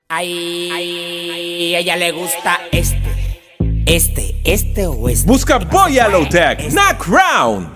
Ay, a ella le gusta este, este, este o este. Busca bo Yellow Tag na Crown!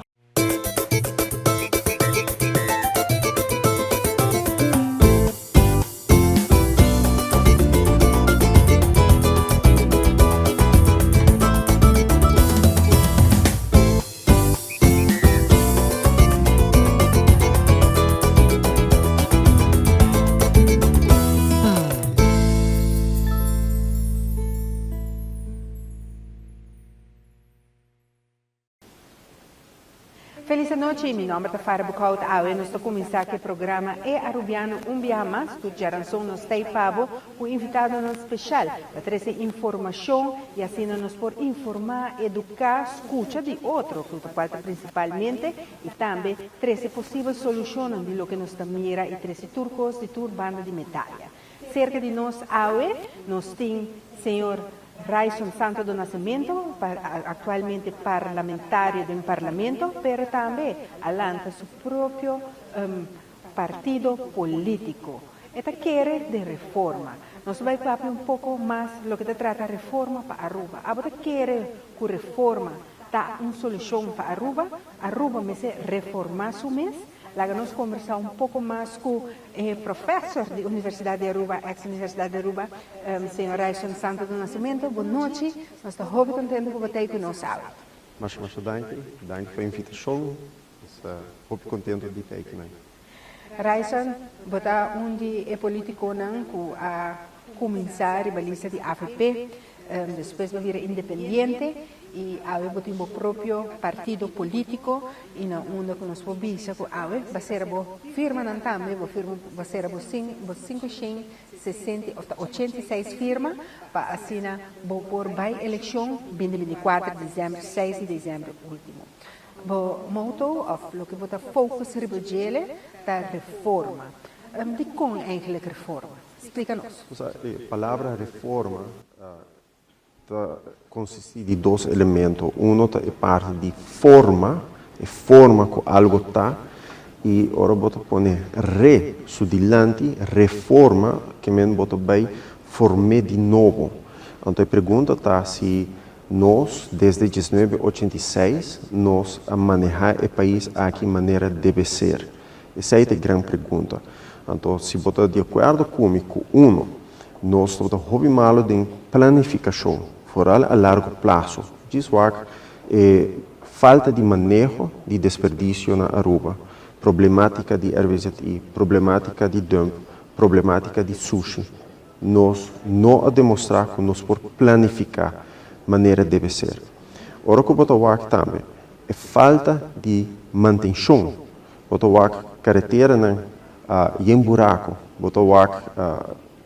Feliz anochi, mi nomber ta Farah Boekhout. Awe nos ta cuminsa cu e programa E Arubiano un biaha mas. Tur djaranson nos ta pa bo cu invitadonan special pa trece informacion y asina nos por informa, educa, scucha di otro, cu ta cual ta principalmente, y tambe trece posibel solucionnan di loke nos ta mira y trece tur cos di tur banda di medaya. Cerca di nos awe nos tin señor Ryson Santo do Nascimento, actualmente parlamentario den Parlamento, pero tambe a lanta su propio partido politico. E ta kere den reforma. Nos ta bay papia un poco mas loke ta trata reforma pa Aruba. Abo ta kere cu reforma ta un solucion pa Aruba? Aruba mester reforma su mes? Laga nos combersa un poco mas cu e professor di Universidad di Aruba, ex Universidad di Aruba, señor Ryson Santo do Nascimento. Bon nochi. Nos ta hopi contento cu bo ta ey cu nos awe. Masha masha danki. Danki pa e invitacion. Nos ta hopi contento di ta aki nan. Ryson, bo ta un di e politiconan cu a cuminsa riba lista di avp, despues bo bira independiente y awe bo tin bo propio partido politico y na unda cu nos por bisa cu awe ba cera bo firmanan tambe, bo firma ba cera bo bo sinku shen sesenta of ta 86 firma pa asina bo por bay eleccion binti 24 di december, seis di december ultimo. Bo motto of loke bo ta focus riba djele ta reforma. Dikon eigenlijk reforma? Splika nos. Osea, e palabra reforma ta consisti di dos elemento. Uno ta e parti di forma, e forma cu algo ta, y ora bo ta pone re su dilanti, reforma, ke men bo ta bay form'é di nobo. Anto e pregunta ta si Nos, desde 1986, nos a manehá e pais aki manera debe ser? Esei ta e gran pregunta. Anto, si bo ta di akuerdo ku mi ku uno, nos tabata hopi malu den planifikashon, foral a largo plaso. Djis wak e falta di maneho di desperdisio na Aruba, problematika di RWZI, problematika di dump, problematika di sushi. Nos no a demostrá ku nos por planifiká manera debe ser. Ora ku bo ta wak tambe e falta di mantenshon, bo ta wak kareteranan yen buraku, bo ta wak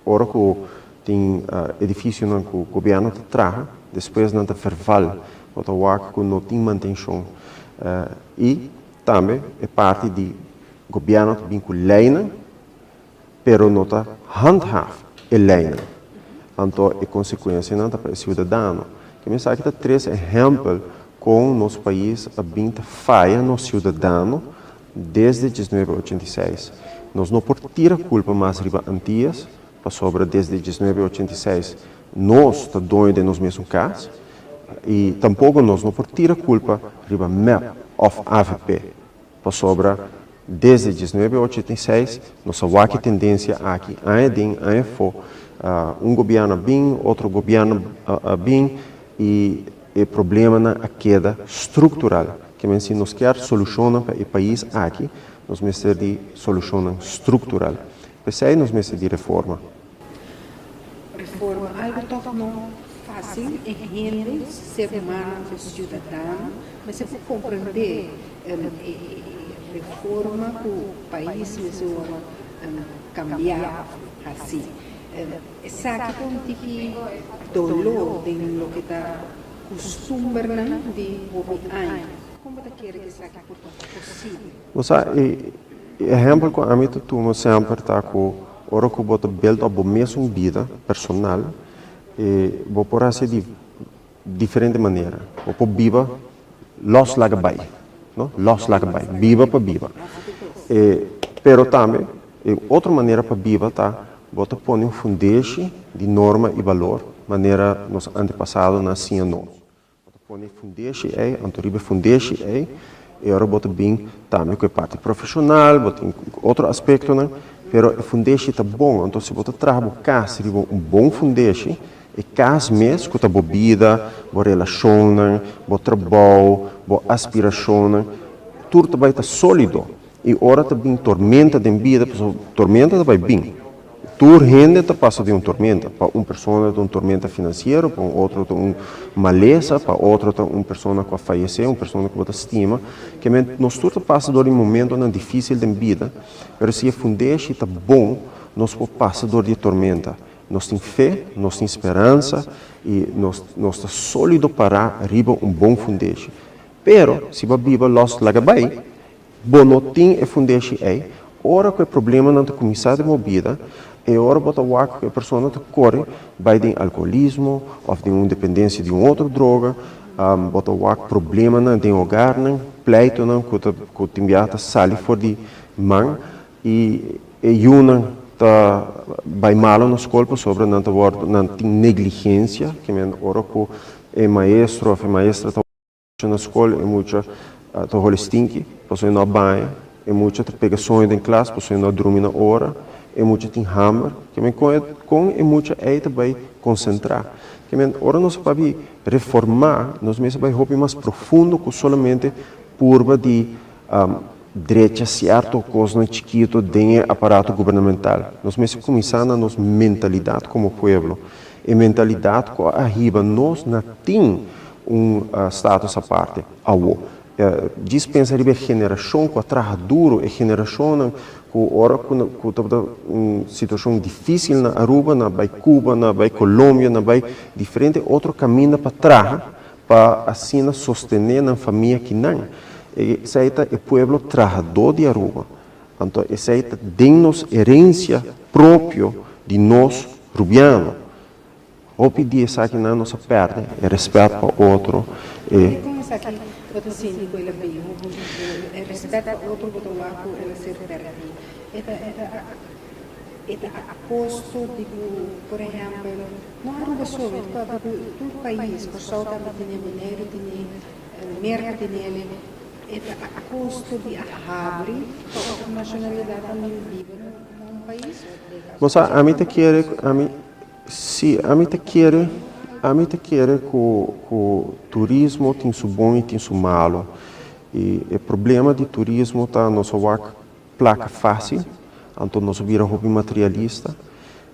ora ku tin edifisionan ku gobièrnu ta traha, despues nan ta verval, bo ta wak ku no tin mantenshon. I tambe e parti di gobièrnu ta bin ku leinan. pero no ta handhaaf e leinan. Anto e konsekuensianan ta pa e siudadano. Ke mi esaki ta tres ehèmpel kon nos pais a bin ta faya nos siudadano desde 1986. Nos no por tira kulpa mas riba Antias pasobra desde 1986 nos ta doño den nos mesun kas i tampoko nos no por tira kulpa riba mep òf avp. Pasobra desde 1986 nos a wak e tendencia aki aña den aña afo, un gobierno a bin, otro gobierno a bin y e problemanan a keda structural. Ke men si nos kier solucionnan pa e pais aki, nos mester di solucionnan structural. P'esey nos mester di reforma. Reforma algo toch no facil e hende, ser humano of ciudadano, mester por comprende e reforma cu pais mester worde cambia of haci. Esaki ta un tiki dolor den loke ta custumbernan di hopi aña. Con bo ta kere cu esaki por ta posibel? Bo sa, e ehempel cu ami ta tuma semper ta cu Ora ku bo ta build up bo mesun bida personal, e bo por hasi di diferente manera. Bo por biba los laga bai, no? Los laga bai, biba pa biba. E, pero tambe e otro manera pa biba ta. Bo ta pone un fundeshi di norma i balor, manera nos antepasadonan a siña nos. Bo ta pone e fundeshi ei, anto riba e fundeshi ei, e ora bo ta bin tambe ku e parti profeshonal, bo tin otro aspektonan, pero e fundeshi ta bon. Anto si bo ta traha bo kas riba un bon fundeshi, e kas mes ku ta bo bida, bo relashonnan, bo trabou, bo aspirashonnan, tur ta bai ta sólido. I ora ta bin tormenta den bida, pasobra tormenta ta bai bin. Tur hende ta pasa den un tormenta. Pa un persona ta un tormenta finansiero, pa un otro ta un malesa, pa otro ta un persona ku a fayesé, un persona ku bo ta stima. Ke men nos tur ta pasa dor di momentonan difísil den bida, pero si e fundeshi ta bon, nos por pasa dor di e tormenta. Nos tin fe, nos tin speransa i nos nos ta sólido pará riba un bon fundeshi. Pero si bo a biba lòs laga bai, Bo no tin e fundeshi ei. Ora ku e problemanan ta kuminsá den bo bida, e ora bo ta wak ku e persona ta kore bai den alkoholismo òf den un dependensia di un otro droga. Bo ta wak problemanan den hogarnan, pleitonan ku ta ku tin biaha ta sali for di man i e yunan ta bai malo na skol pasobra nan ta wòrdu nan tin negligensia, ke men ora ku e maestro òf e maestra ta. Na skol e mucha ta holi stinki pasobra e no a baña, e mucha ta pega soño den klas pasobra e no a drumi na ora, e mucha tin hamber. Ke men kon e kon e mucha ei ta bai konsentrá? Ke men ora nos a papia di reformá nos mester bai hopi mas profundo ku solamente purba di drecha sierto kosnan chikito den e aparato gubernamental. Nos mester kuminsá na nos mentalidat komo pueblo. E mentalidat ku a hiba nos na tin un status aparte awo. Djis pensa riba e generashon ku a traha duru, e generashonnan ku ora ku tabata un situashon difisil na Aruba, nan a bai Cuba, nan a bai Colombia, nan a bai diferente otro kaminda pa traha pa asina sostené nan famia kinan. Esei ta e pueblo trahadó di Aruba. Anto esei ta den nos herensia propio di nos Rubiano. Hopi di esakinan nos a pèrdè, e rèspèt pa otro, e. Dikon esaki bo ta sinti ku el a bin? E rèspèt pa otro bo ta wak ku el a ser pèrdí. E ta e ta e ta a kosto di ku, por ehèmpel, no Aruba so, mi ta papia ku tur pais, Kòrsou tambe tene, Boneiru tene, Merka tene, e ta a kosto di a habri pa otro nashonalidat tambe biba na un pais? Bo sa, ami ta kere, ami. Sí, ami ta kere, ami ta kere ku ku turismo tin su bon i tin su malo. I e problema di turismo ta nos a wak plaka fásil, anto nos a bira hopi materialista.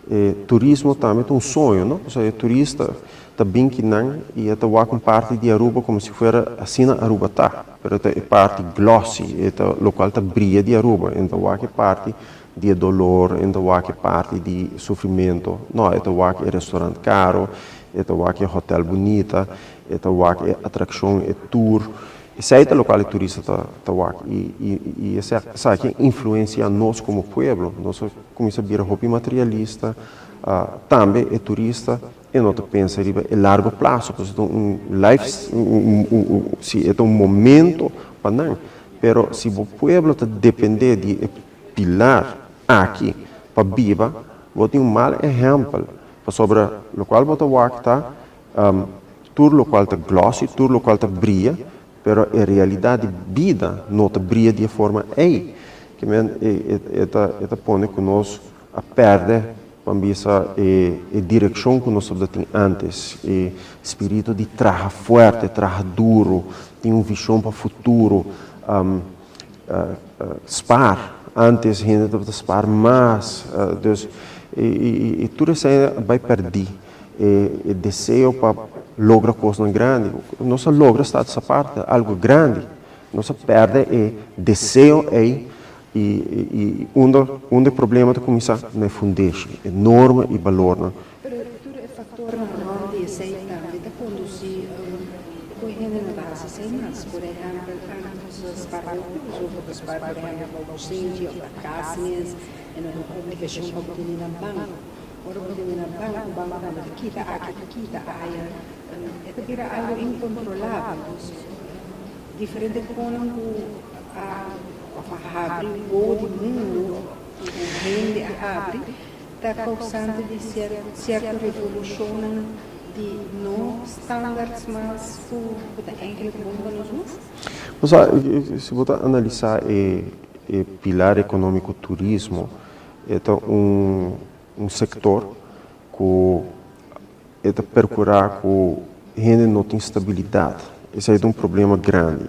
E turismo tambe ta un soño, no? Pasobra e turista ta bin kinan i e ta wak un parti di Aruba komo si fuera asina Aruba ta, pero ta e parti glossy, e ta lokual ta bria di Aruba, e no ta wak e parti di e dolor, e no ta wak e parti di sufrimento, no, e ta wak e restaurant caro, e ta wak e hotel bunita, e ta wak e atraccion, e tour, esey ta locual e turista ta ta wak y y y esaki a influencia nos como pueblo, nos a cuminsa bira hopi materialista, tambe e turista e no ta pensa riba e largo plazo, pasobra ta un life, un un si e ta un momento pa nan, pero si bo pueblo ta depende di e pilar aki pa biba, bo tin un mal ehèmpel, pasobra lokual bo ta wak ta tur lokual ta glossy, tur lokual ta bria, pero e realidat di bida no ta bria di e forma ei. Ke men e ta e ta pone ku nos a pèrdè, ban bisa, e e direkshon ku nos tabata tin ántes, e spiritu di traha fuerte, traha duru, tin un vishon pa futuro. Spaar, antes hende tabata spaar mas, dus i tur esei a bai pèrdí, e deseo pa logra kosnan grandi, nos a logra status aparte, algu grandi, nos a pèrdè e deseo ei i unda unda e problema ta kuminsá? Na e fundeshi, e norma i balornan. Pero tur e factornan rond di esey tambe ta conduci cu e hende no ta haci esey mas. Por ehempel, antes nos ta spar hopi, nos bo ta spar por ehempel pa bo sintje of pa cas mes, e no ta un obligacion pa bo tene na banco. Ora bo tene na banco, banco tambe ta kita aki, ta kita aya, e ta bira algo incontrolabel. Dus diferente conan cu a of a habri wowo di mundo cu hende a habri. ta causante di cierto revolucionnan di no standards mas cu ta eigenlijk bon pa nos mes? Osea, si bo ta analisa e pilar economico turismo, e ta un sector cu e ta percura cu hende no tin stabilidad. Esey ta un problema grandi.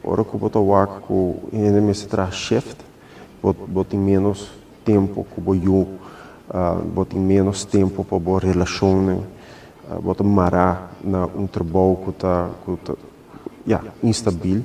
Ora cu bo ta wak cu hende mester traha shift, bo tin menos tempo cu bo yu, bo tin menos tempo pa bo relacionnan, bo ta mara na un trabou cu ta, cu ta, ya, instabil.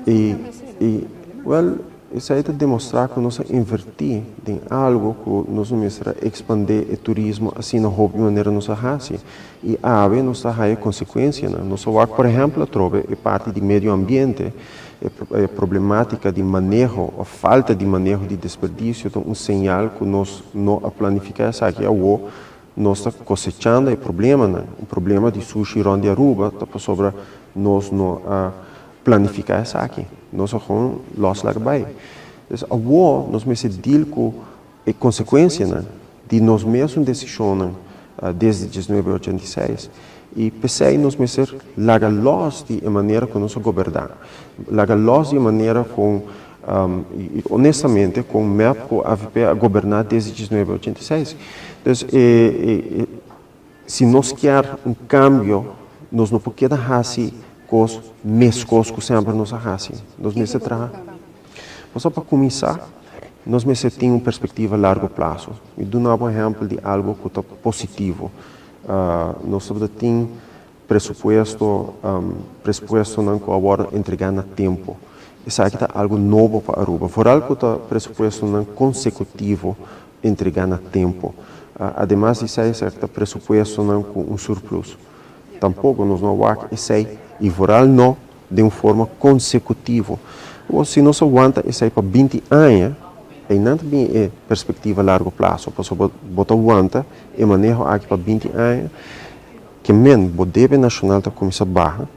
Y, y, well, esey ta demostra cu nos a inverti den algo cu nos no mester a expande e turismo asina hopi manera nos a haci. Y awe nos ta haya consecuencianan. Nos a wak, por ehempel, atrobe e parti di medio ambiente, e problematica di maneho of falta di maneho di desperdicio ta un señal cu nos no a planifica esaki. Awo nos ta cosechando e problemanan. Un problema di sushi rond di Aruba ta pasobra nos no a planifica esaki. Nos a gewoon los laga bay. Dus awo nos mester deal cu e consecuencianan di nos mesun decisionnan desde 1986 y p'esey nos mester laga los di e manera cu nos a goberna, laga los di e manera con, y honestamente, con MEP cu AVP a goberna desde 1986. Dus si nos kier un cambio, nos no por keda haci cos mescos cu semper nos a haci. Nos mester traha. Pasobra pa cuminsa, nos mester tin un perspectiva largo plazo. Mi duna bo ehempel di algo cu ta positivo. Nos tabata tin presupuesto, presupuestonan cu a wordo entrega na tempo. Esaki ta algo nobo pa Aruba. Vooral cu ta presupuestonan consecutivo entrega na tempo. Ademas di esey, esaki ta presupuestonan cu un surplus. Tampoco nos no a wak esey y vooral no den un forma consecutivo. Awor, si nos a wanta esey pa 20 aña, eynan ta bin e perspectiva largo plazo, pasobra bo ta wanta e maneho aki pa 20 aña, ke men bo debe nacional ta cuminsa baha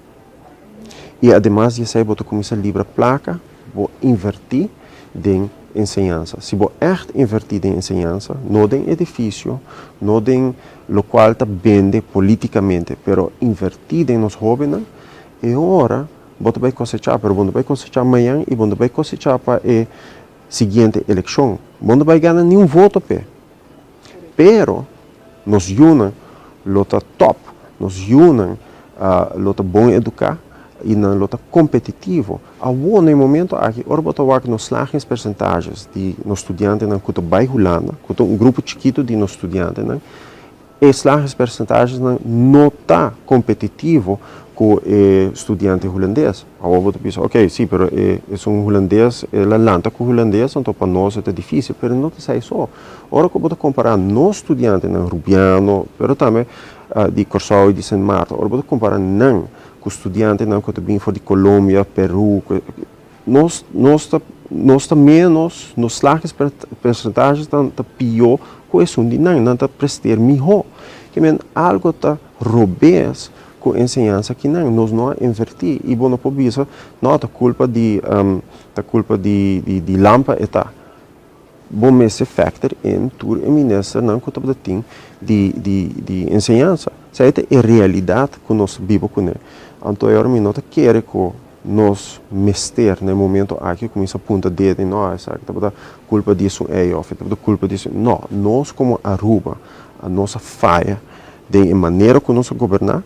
y ademas di esey bo ta cuminsa libra placa, bo inverti den enseñansa. Si bo echt inverti den enseñansa, no den edificio, no den locual ta bende politicamente, pero inverti den nos hobennan, e ora bo ta bay cosecha, pero bo no ta bay cosecha mañan y bo no ta bay cosecha pa e siguiente eleccion. Bo no ta bay gana ni un voto p'e. Pero nos yunan lo ta top, nos yunan lo ta bon educa y nan lo ta competitivo. Awor na e momento aki, ora bo ta wak nos slagingspercentages di nos studiantenan cu ta bay Hulanda, cu ta un grupo chikito di nos studiantenan, e slagingspercentagesnan no ta competitivo cu e studiante hulandes. Awor bo ta bisa, ok, si, pero e esun hulandes, el a lanta cu hulandes, anto pa nos e ta dificil, pero no ta esey so. Ora cu bo ta compara nos studiantenan Rubiano, pero tambe di Corsou y di Sint Maarten, ora bo ta compara nan cu studiantenan cu ta bin for di Colombia, Peru, nos nos ta nos ta menos, nos slagingspercentages ta pio cu esun di nan, nan ta presteer miho. Ke men algo ta robes cu enseñansa kinan, nos no a inverti y bo no por bisa, no, ta culpa di ta culpa di di lampa e ta. Bo mester factor in tur e ministernan cu tabata tin di di di enseñansa. Esei ta e realidad cu nos ta biba cune. Anto e ora mi no ta kere cu nos mester na e momento aki cuminsa punta dedo y no, esaki tabata culpa di esun ey of e tabata culpa di esun. No, nos como Aruba nos a faya den e manera cu nos a goberna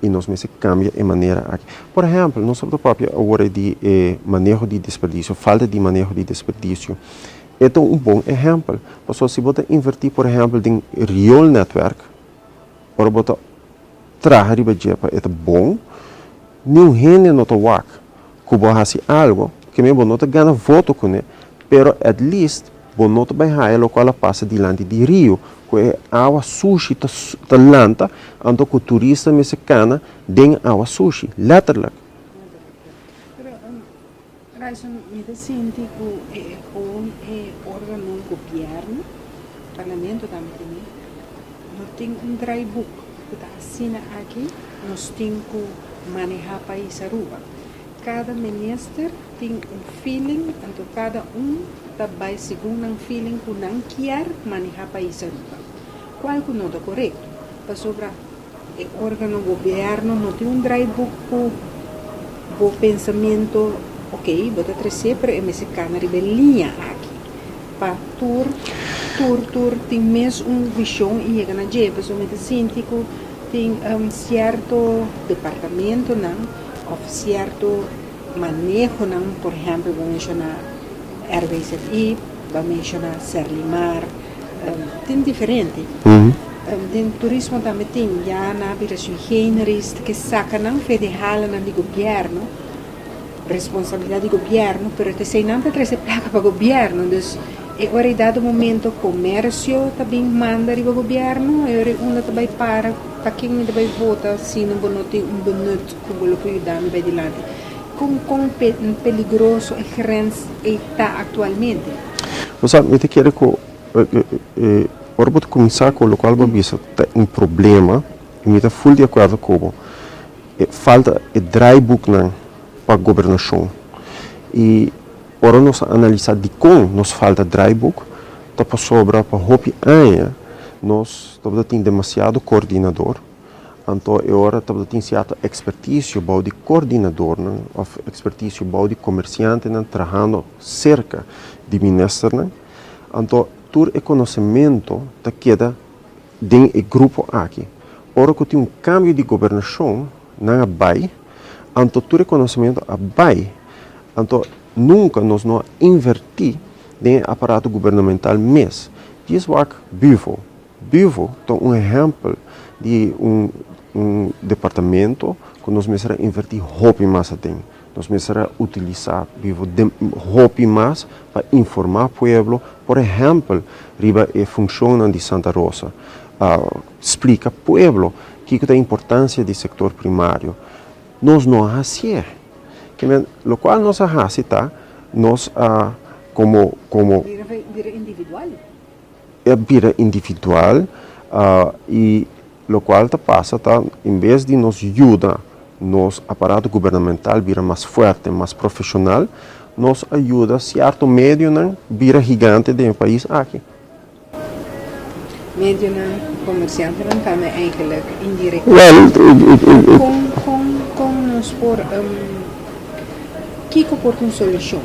y nos mester cambia e manera aki. Por ehempel, nos tabata papia awor di e maneho di desperdicio, falta di maneho di desperdicio. E ta un bon ehempel, pasobra si bo ta inverti por ehempel den rioolnetwerk, ora bo ta traha riba dje pa e ta bon, niun hende no ta wak ku bo a hasi algo, ke men bo no ta gana voto kuné, pero at least bo no ta bai haya lokual a pasa dilanti di rio, ku e awa sushi ta ta lanta, anto ku turista mester kana den awa sushi, letterlijk. Pero Ryson, mi ta sinti ku e gewoon e organo gobierno, parlamento tambe tene, no tin un draaiboek ku ta asina aki nos tin ku maneha pais Aruba. Kada minister tin un feeling, anto kada un ta bai segun nan feeling ku nan kier maneha pais Aruba. Cual ku no ta korekto, pasobra e organo gobierno no tin un draaiboek ku bo pensamento, ok, bo ta trese pero e mester kana riba e liña aki pa tur tur tur tin mes un vision y yega na dje. Pasobra mi ta sinti ku tin cierto departamentonan of cierto manehonan, por ehempel bo menciona RWZI, bo a menciona Serlimar, tin diferente. Den turismo tambe tin, ya nan a bira sui generis ke saca nan fe di halanan di gobierno, responsabilidad di gobierno, pero ta esey nan ta trece placa pa gobierno, dus e ora e dado momento comercio ta bin manda riba gobierno, e ora e unda ta bay para, pa ken mi ta bay vota si no bo no tin un benut ku bo lo por yuda mi bay dilanti. Kon kon peligroso e grens ei ta aktualmente? Bo sa, mi ta kere ku ora bo ta kuminsá ku lokual bo a bisa ta un problema, i mi ta ful di akuerdo ku bo, e falta e draaiboeknan pa gobernashon. I ora nos a analisá dikon nos falta draaiboek, ta pasobra pa hopi aña nos tabata tin demasiado koordinador. Anto e ora tabata tin sierto ekspertisio bou di kordinadornan òf ekspertisio bou di komersiantenan trahando serka di ministernan. Anto tur e konosementu ta keda den e grupo aki. Ora ku tin un kambio di gobernashon nan a bai, anto tur e konosementu a bai. Anto nunka nos no a invertí den e aparato gubernamental mes. Dies wak Buvo. Buvo ta un ehèmpel di un un departamento ku nos mester a invertí hopi mas aden. Nos mester a utilisá Buvo den hopi mas pa informá pueblo, por ehèmpel riba e funshonnan di Santa Rosa, splika pueblo kiko ta e importansia di sektor primario. Nos no a hasié. Ke men lokual nos a hasi ta nos a komo komo. Bira individual. E a bira individual y locual ta pasa ta en bes di nos yuda nos aparato gubernamental bira mas fuerte, mas profesional, nos a yuda cierto medionan bira gigante den e pais aki. Medionan, comerciantenan tambe eigenlijk indirectamente. Con, con, con nos por, kico por ta un solucion?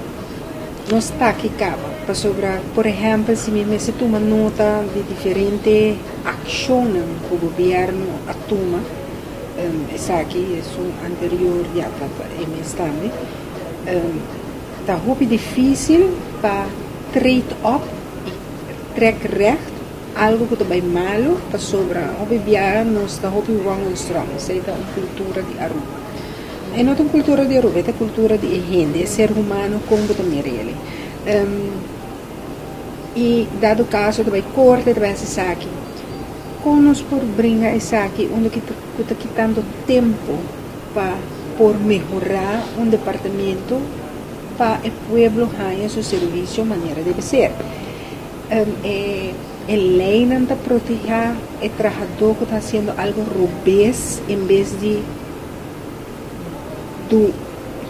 Nos ta aki kaba, pasobra por ehèmpel si mi mester tuma nota di diferente akshonnan ku gobièrnu a tuma, esaki esun anterior ya ta e mes tambe, ta hopi difísil pa treed op i trèk règt algu ku ta bai malu, pasobra hopi biaha nos ta hopi wrong and strong, esei ta un kultura di Aruba. E no ta un cultura di Aruba, e ta cultura di e hende, e ser humano con bo ta mira el'e. Y dado caso ta bay corte, ta bay haci esaki. Con nos por bringa esaki unda ki cu ta kitando tempo pa por mehora un departamento pa e pueblo haya su servicio manera debe ser. E e leynan ta proteha e trahador cu ta haciendo algo robes en bes di Du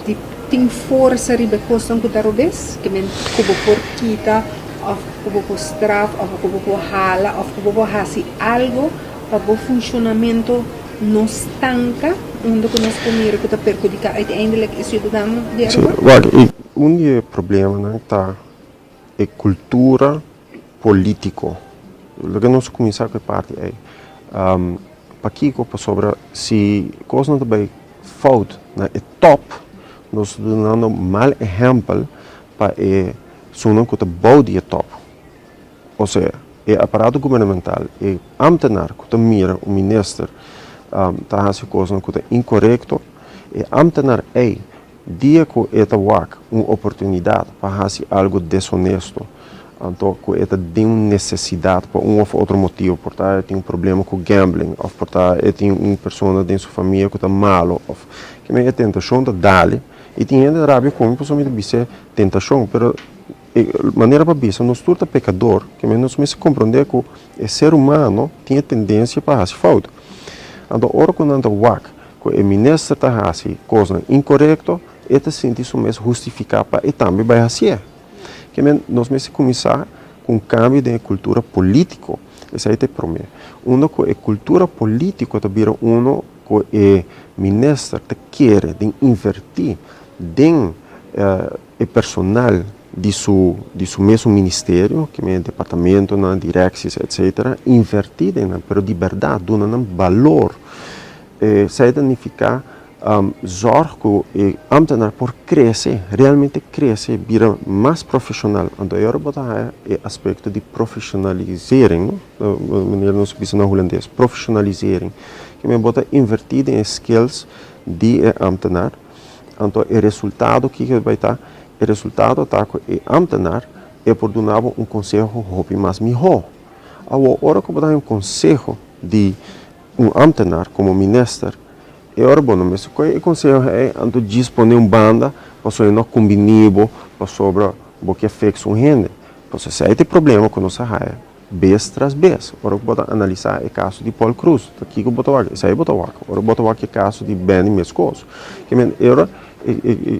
di tin forsa riba e kosnan ku ta robes, ke men ku bo por kita òf ku bo por straf òf ku bo por hala òf ku bo por hasi algu pa bo funshonamentu no stanka unda ku nos por mira ku ta perhudiká uiteindelijk e siudadano di Aruba. Wak, un di e problemanan ta e kultura polítiko. Loke nos kuminsá ku e parti ei. Pakiko? Pasobra si kosnan ta bai fout na e tòp, nos ta dunando mal ehèmpel pa e esunnan ku ta bou di e tòp. Osea, e aparato gubernamental, e ámtenar ku ta mira un minister ta hasi kosnan ku ta inkorekto, e ámtenar ei Dia ku e ta wak un oportunidat pa hasi algu deshonesto, anto ku e ta den un nesesidat pa un òf otro motibu, por ta e tin un problema ku gambling òf por ta e tin un persona den su famia ku ta malu òf kimen e tentashon ta dal i tin hende ta rabia ku mi pasobra mi ta bis'é tentashon pero e manera pa bisa nos tur ta pekador kimen nos mester komprondé ku e ser humano tin e tendensia pa hasi fout anto ora ku nan ta wak Ku e minister ta hasi kosnan inkorekto, e ta sinti su mes hustifiká pa e tambe bai hasié. Ke men nos mester kuminsá ku un kambio den e kultura polítiko, esei ta e promé. Unda ku e kultura polítiko ta bira uno ku e minister ta kere den invertí den e personal di su di su mesun ministerio, ke men departamentonan, directies, etcetera, invertí den nan, pero di bèrdat duna nan balor. Esei ta nifiká Zorg ku e ambtenaar por krese, realmente krese, bira mas profeshonal. Anto e ora bo ta haya e aspekto di profeshonalisering, no? Manera nos bisa na hulandes, profeshonalisering. Kimen bo ta invertí den e skills di e ambtenaar, anto e resultado kiko bai ta? E resultado ta ku e ambtenaar e por duna bo un konseho hopi mas mihó. Awor, ora ku bo ta haya un konseho di un ambtenaar komo minister, E ora bo no mester kohe e konseho ei, anto djis pone un banda pasobra e no kumbiní bo, pasobra bo ke fix un hende. Pasobra esei ta e problema ku nos a haya bes tras bes. Ora ku bo ta analisá e kaso di Paul Croes, ta kiko bo ta wak? Esei bo ta wak. Ora bo ta wak e kaso di Benny meskos. Ke men e ora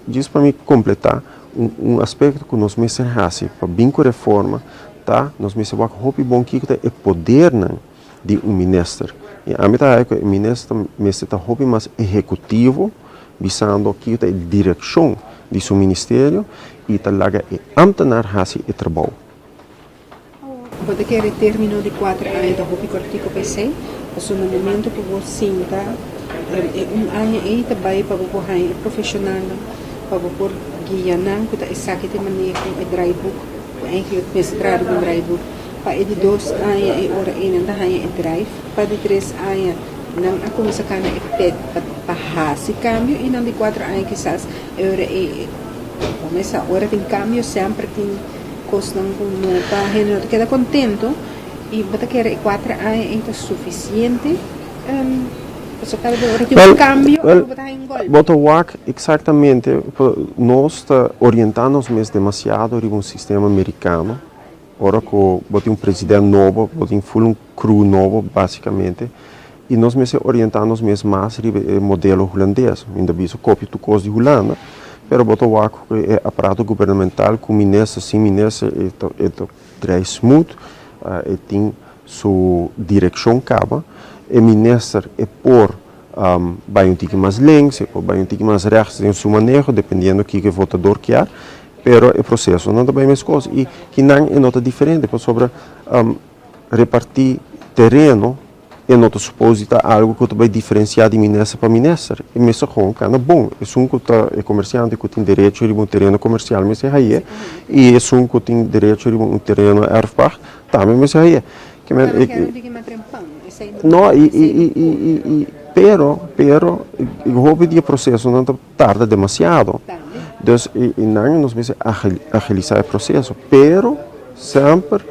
djis pa mi kompletá un aspekto ku nos mester hasi pa bin ku reforma ta nos mester wak hopi bon kiko ta e podernan di un minister. I ami ta haya ku e minister mester ta hopi mas ehekutivo, bisando kiko ta e direkshon di su ministerio i ta laga e ambtenaar hasi e trabou. Bo ta kere termino di kuater aña ta hopi kòrtiku pa esei? Pasobra na momento ku bo sinta e un aña ei ta bai pa bo por haña e profeshonalnan pa bo por guia nan ku ta esaki ta e maneho, e draaiboek, ku eigentlik mester traha riba un draaiboek. Pa e di dos aña e ora ei nan ta haña e drive, pa di tres aña nan a kuminsá kana e pet pa pa hasi kambio i nan di kuater aña kisas e ora ei bo mes sa ora tin kambio semper tin kosnan ku no ta hende no ta keda kontento i bo ta kere e kuater aña ei ta sufisiente pasobra kada bes ora tin un kambio bo ta haña un gòlpe. Bo ta wak eksaktamente nos ta orientá nos mes demasiado riba un sistema merikano. Ora ku bo tin un president nobo, bo tin ful un crew nobo basikamente i nos mester orientá nos mes mas riba e modelo hulandes. Mi ta bisa kopia tur kos di Hulanda, pero bo ta wak ku e aparato gubernamental ku minister sin minister e ta e ta draai smooth, e tin su direkshon kaba. E minister e por bai un tiki mas links, e por bai un tiki mas rechts den su maneho dependiendo kiko e votador kier. Pero e procesonan ta bay mescos y kinan e no ta diferente pasobra reparti tereno e no ta suppose di ta algo cu ta bay diferencia di minister pa minister. E mester gewoon cana bon. Esun cu ta e comerciante cu tin derecho riba un tereno comercial mester haye y esun cu tin derecho riba un tereno erfpacht tambe mester haye. No y y y pero pero hopi di e procesonan ta. Tarda demasiado. Dus i nan nos mester agilisa e proceso, pero semper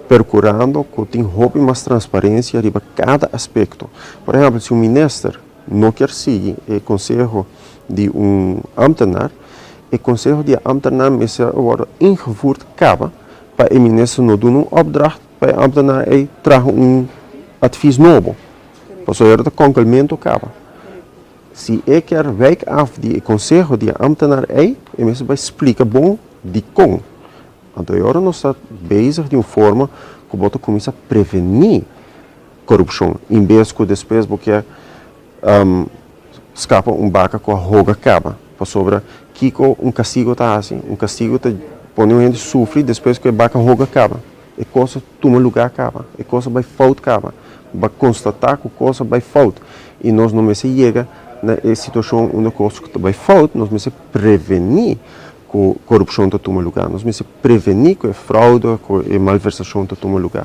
percurando cu tin hopi mas transparencia riba cada aspecto. Por ehempel, si un minister no kier sigui e conseho di un ambtenaar, e conseho di e ambtenaar mester a wordo ingevoerd caba pa e minister no duna un opdracht pa e ambtenaar ey traha un advies nobo. Pasobra ta konkelmento caba. Si e kier wijk af di e konseho di e ambtenaar ei, e mester bai splika bon dikon. Anto e ora nos ta bezig di un forma ku bo ta kuminsá prevení korupshon, en bes ku despues bo kier skapa un baka ku a hoga kaba. Pasobra kiko un kastigo ta hasi? Un kastigo ta pone un hende sufri despues ku e baka hoga kaba. E kos a tuma lugá kaba, e kos a bai fout kaba. Bo a konstatá ku kos a bai fout i nos no mester yega na e situashon unda kos ta bai fout, nos mester prevení ku korupshon ta tuma lugá, nos mester prevení ku e fraude, ku e malversashon ta tuma lugá.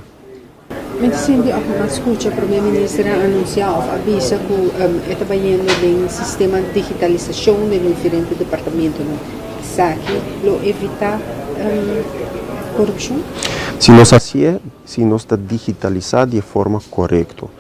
Mi ta sinti òf mi a skucha Prome Minister a anunsiá òf a bisa ku e ta bayendo den sistema digitalisashon den diferente departamentonan. Esaki lo evitá korupshon? Si nos hasié, si nos ta digitalisá di e forma korekto.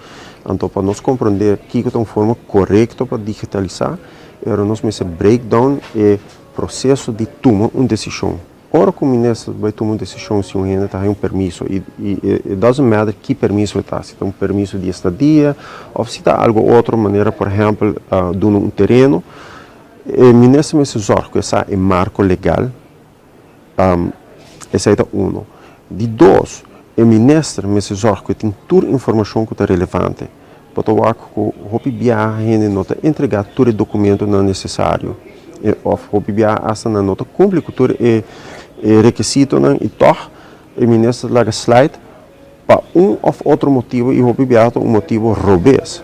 Anto pa nos komprondé kiko ta un forma korekto pa digitalisá, e ora nos mester break down e proseso di tuma un desishon. Ora ku un minister bai tuma un desishon si un hende ta haña un permiso i it doesn't matter ki permiso e ta, si ta un permiso di estadia òf si ta algu otro manera por ehèmpel duna un tereno. E minister mester zorg ku e sa e marko legal, esei ta uno. Di dos, e minister mester zorg ku e tin tur informashon ku ta relevante. Bo ta wak ku hopi biaha hende no ta entregá tur e dokumentonan nesesario òf hopi biaha asta nan no ta kumpli ku tur e rekisitonan i tòg e minister ta laga slide pa un òf otro motibu i hopi biaha ta un motibu robes.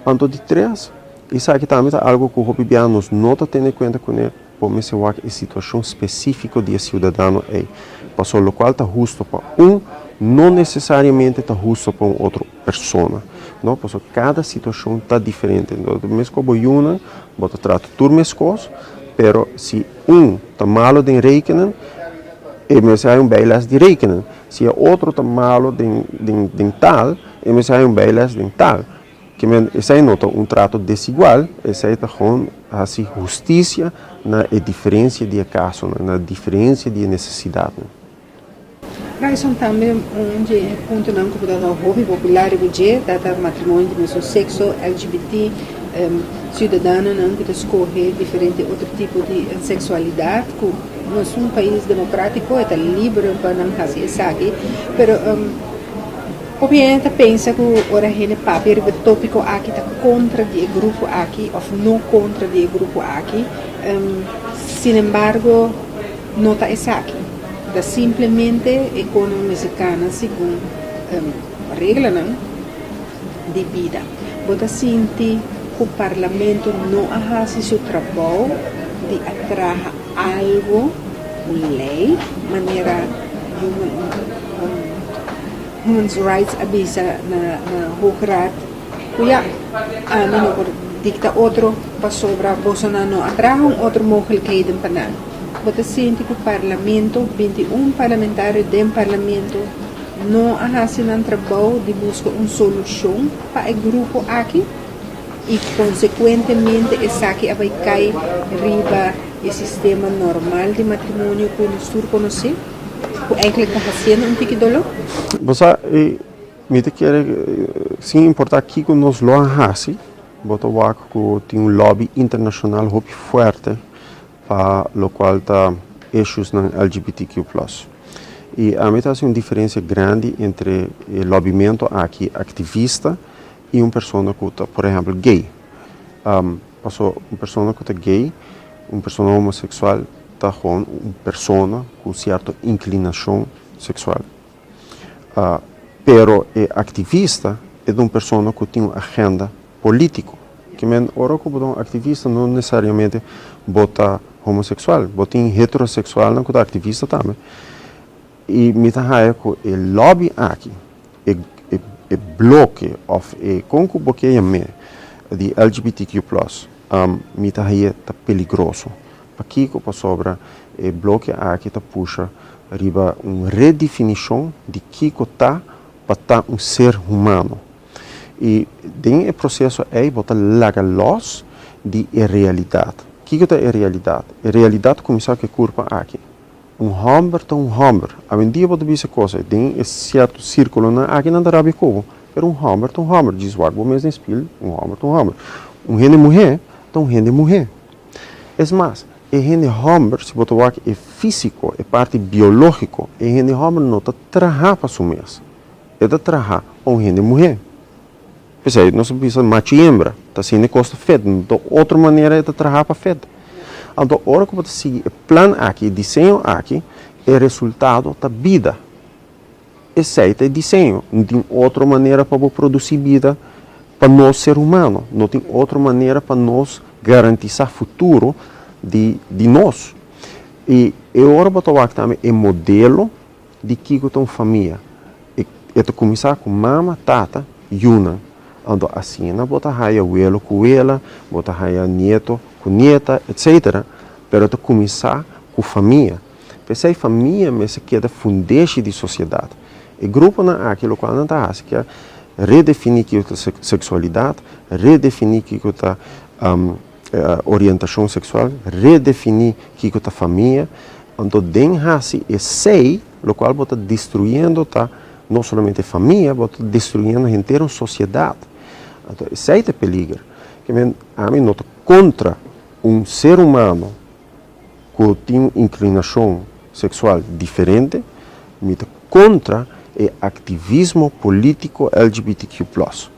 Anto di tres, esaki tambe ta algu ku hopi biaha nos no ta tene kuenta kuné, bo mester wak e situashon spesífiko di e siudadano ei, pasobra lokual ta husto pa un no nesesariamente ta husto pa un otro persona, no, pasobra kada situashon ta diferente. Meskos bo yunan, bo ta trata tur meskos, pero si un ta malo den rekenen, e mester hay un bijles di rekenen. Si e otro ta malo den den den taal, e mester hay un bijles den taal. Ke men esei no ta un trato desigual, esei ta gewoon hasi hustisia na e diferensia di e kasonan, na diferensia di e nesesidatnan. Ryson tambe un di e puntonan ku bo ta hopi popular riba dje ta ta matrimonio di mesun sekso, LGBT, siudadanonan ku ta skohe diferente otro tipo di seksualidat ku nos un pais demokratiko e ta libre pa nan hasi esaki pero hopi hende ta pensa ku ora hende papia riba e topiko aki ta kontra di e grupo aki òf no kontra di e grupo aki sinembargo no ta esaki ta simplemente e kono mester kana segun reglanan di bida. Bo ta sinti ku parlamento no a hasi su trabou di a traha algo, un lei, manera Human Human Rights a bisa na Hoge Raad ku ya, ami no por dikta otro pasobra bosonan no a traha un otro mogelijkheden pa nan. Bo ta sinti ku parlamento, 21 parlamentario den parlamento, no a hasi nan trabou di buska un solushon pa e grupo aki i konsekuentemente esaki a bai kai riba e sistema normal di matrimonio ku nos tur konosé, ku eigentlik ta hasiendo un tiki doló? Bo sa, mi ta kere, sin importá kiko nos lo a hasi, bo ta wak ku tin un lobby internashonal hopi fuerte pa lokual ta issuesnan LGBTQ plus. I ami ta hasi un diferensia grandi entre e lobbymentu aki aktivista i un persona ku ta por ehèmpel gay. Paso un persona ku ta gay, un persona homoseksual ta gewoon un persona ku sierto inklinashon seksual. Pero e aktivista e ta un persona ku tin un agenda polítiko. Ke men ora ku bo ta un aktivista no nesesariamente bo ta homoseksual, bo tin heteroseksualnan ku ta aktivista tambe. I mi ta haya ku e lobby aki, e e bloke òf e kon ku bo ke yam'é di LGBTQ plus, mi ta haye ta peligroso. Pakiko? Pasobra e bloke aki ta pusha riba un redefinishon di kiko ta pa ta un ser humano. I den e proseso ei bo ta laga lòs di e realidat. Kiko ta e realidat? E realidat kuminsá ku e kurpa aki. Un hòmber ta un hòmber. Awendia bo ta bisa kos ei den e sierto sírkulonan aki nan ta rabia ku bo, pero un hòmber ta un hòmber. Djis wak bo mes den spil, un hòmber ta un hòmber. Un hende muhé ta un hende muhé. Es mas, e hende hòmber, si bo ta wak e físiko, e parti biológiko, e hende hòmber no ta traha pa su mes. E ta traha pa un hende muhé. P'esei nos ta bisa machu i hembra ta asina e kos ta fet, no ta otro manera e ta traha pa fet. Anto ora ku bo ta sigui e plan aki, e diseño aki, e resultado ta bida. Esei ta e diseño. No tin otro manera pa bo produsí bida pa nos ser humano. No tin otro manera pa nos garantisá futuro di di nos. I e ora bo ta wak tambe e modelo di kiko ta un famia. E e ta kuminsá ku mama, tata, yunan. Anto asina bo ta haya welo ku wela, bo ta haya nieto ku nieta, etsetera. Pero e ta kuminsá ku famia. P'esei famia mester keda fundeshi di sosiedat. E gruponan aki lokual nan ta hasi ke redefiní kiko ta seksualidat, redefiní kiko ta orientashon seksual, redefiní kiko ta famia. Anto den hasi esei lokual bo ta destruyendo ta no solamente famia, bo ta destruyendo henter un sosiedat. Anto esei ta e peliger. Ke men ami no ta kontra. Un ser humano ku tin un inklinashon seksual diferente, mi ta kontra e aktivismo polítiko LGBTQ plus,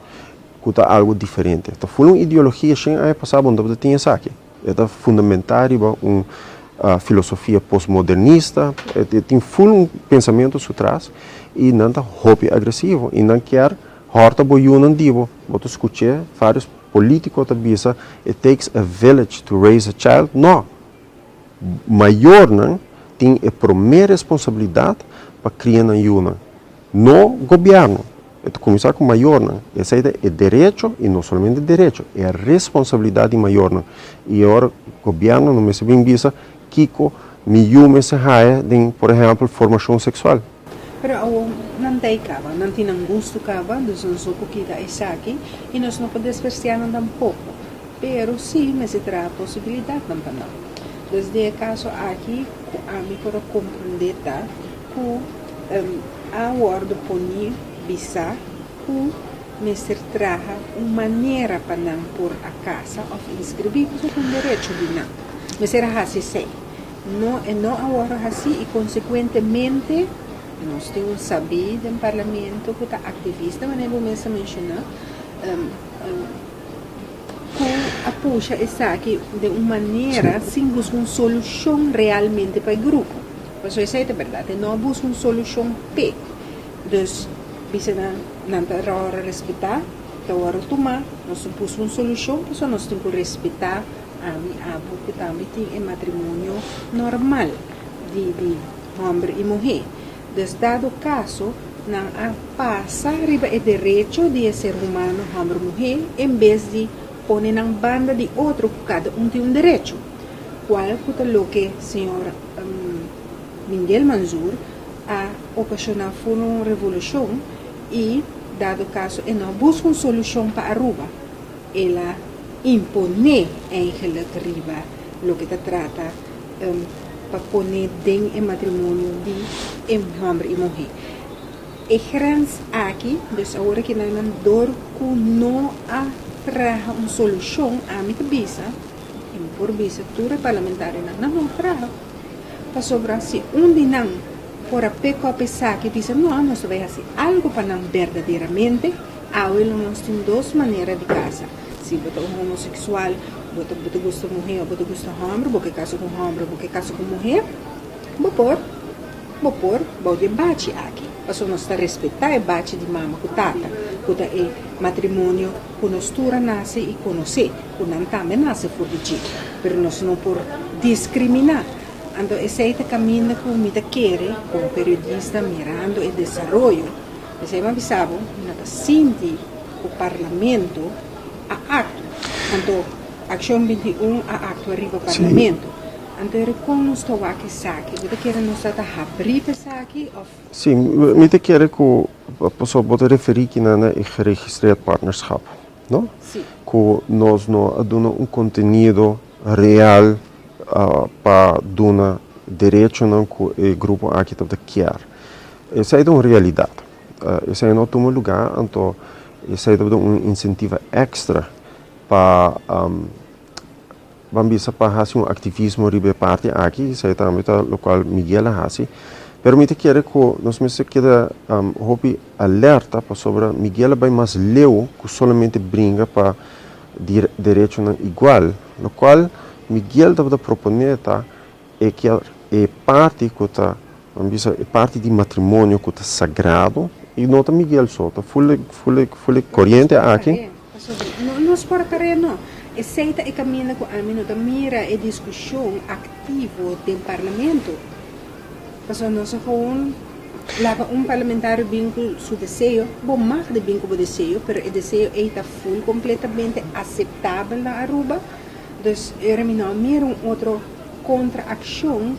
ku ta algu diferente. Ta ful un ideologia shen aña pasá bo no tabata tin esaki. E ta fundamentá riba un filosofia postmodernista, e tin ful un pensamentu su tras i nan ta hopi agresivo i nan kier hòrta bo yunan di bo. Bo ta skuch'é vários polítiko ta bisa it takes a village to raise a child. No! Mayornan tin e promé responsabilidat pa kria nan yunan, no gobièrnu. E ta kuminsá ku mayornan. Esei ta e derecho, i no solamente derecho, e responsabilidat di mayornan. I ora gobièrnu no mester bin bisa kiko mi yu mester haya den, por ehèmpel, formashon seksual. Pero awor nan ta ei kaba, nan tin nan gustu kaba, dus nos no por kita esaki i nos no por despresiá nan tampoko. Pero sí mester traha posibilidatnan pa nan. Dus den e kaso aki ku ami por a komprendé ta ku a wòrdu poní bisá ku mester traha un manera pa nan por a kasa òf inskribí pasobra ta un derecho di nan. Mester a hasi esei. No, e no a wòrdu hasí i konsekuentemente nos tin un sabí den parlamento ku ta aktivista manera bo mes a menshoná ku a pusha esaki den un manera sin buska un solushon realmente pa e grupo. Pasobra esei ta bèrdat, e no a buska un solushon p'e. Dus bisa nan, nan ta wòrdu respetá, ta wòrdu tumá, nos ta buska un solushon pasobra nos tin ku respetá ami, abo ku tambe tin e matrimonio normal di di hòmber i muhé. Dus dado kaso nan a pasa riba e derecho di e ser humano hòmber muhé en bes di pone nan banda di otro ku kada un tin un derecho, kual ku ta loke señor Miguel Manzur a okashoná for un revolushon i dado kaso e no a buska un solushon pa Aruba, el a imponé eigenlijk riba loke ta trata pa pone den e matrimonio di e hòmber i muhé. E grens aki, dus awor aki nan nan dor ku no a traha un solushon, ami ta bisa, i mi por bisa tur e parlamentarionan, nan no a traha. Pasobra si un di nan por a pick up esaki i bisa no, nos ta bai hasi algu pa nan berdaderamente, awe lo nos tin dos manera di kasa. Si bo ta un homosexual, bo ta bo ta gusta muhé o bo ta gusta hòmber, bo ke kasa ku hòmber o bo ke kasa ku muhé, bo por, bo por bou di e bachi aki. Pasobra nos ta respetá e bachi di mama ku tata, ku ta e matrimonio ku nos tur a nase i konosé, ku nan tambe nase for di dje. Pero nos no por diskriminá. Anto esei ta kaminda ku mi ta kere komo periodista mirando e desaroyo. Esei mi a bisa bo, mi no ta sinti ku Parlamento a aktua. Anto Akshon 21 a aktua riba Parlamento. Anto e kon nos ta wak esaki? Bo ta kere nos ta ta habrí pa esaki òf? Sí, mi ta kere ku pasobra bo ta referí kina na e geregistreerd partnerschap, no? Sí. Ku nos no a duna un kontenido real pa duna derechonan ku e grupo aki tabata kier. Esei ta un realidat. Esei no a tuma lugá, anto esei tabata un insentiva èkstra pa ban bisa pa hasi un aktivismo riba e parti aki, esei tambe ta lokual Miguel a hasi. Pero mi ta kere ku nos mester keda hopi alerta pasobra Miguel a bai mas leu ku solamente bringa pa derechonan igual. Lokual Miguel tabata proponé ta e kier e parti ku ta Nan bisa e parti di matrimonio ku ta sagrado i no ta Miguel so, ta ful ful ful e koriente aki. Pasobra no nos por kere no. Esei ta e kaminda ku ami no ta mira e diskushon aktivo den parlamento. Pasobra nos a gewoon laga un parlamentario bin ku su deseo, bo mag di bin ku bo deseo, pero e deseo ei ta ful kompletamente aseptabel na Aruba. Dus ora mi no a mira un otro kontra akshon.